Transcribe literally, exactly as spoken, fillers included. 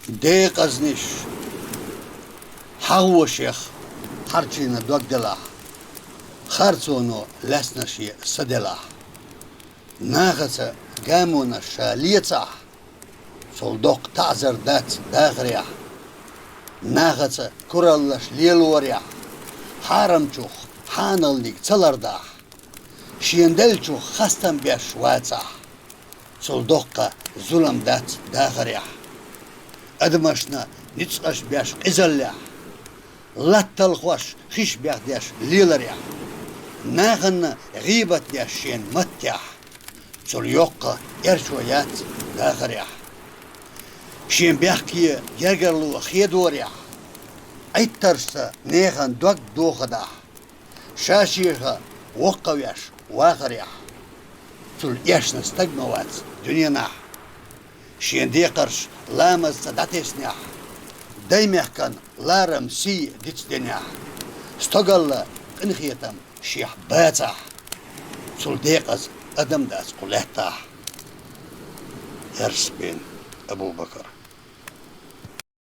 Декъазнаш хьагӀо шех хьарчийна дог делахь, харцоно лаьцна шен са делахь. Нахаца гамонаш ша лецахь, цул доккха таӀзар дац дахарехь. Нахаца кураллаш лелорехь, хьарамчух хьаналниг ца лардахь, шен деллачух хастам беш вацахь, цул доккха зулам дац дахарехь. Адамашна ницкъаш беш къизаллехь, латталхош хиш бехдеш леларехь, нахана гӀийбат деш шен маттехь, цул йоккха эрчо яц дахарехь. Шен бехке гергарло хедорехь, Ӏиттаршца нехан дог дохадахь, ша-шеха воккхавеш вахарехь, цул эшна стаг ма вац дуьненахь. Шен декхарш ламазца дӀатеснехь, даймехкан ларам сий дицденехь, стогалла къинхетам шех бацахь, цул декъаза адам дац кху лаьттахь. Эрс бин Абу-Бакар.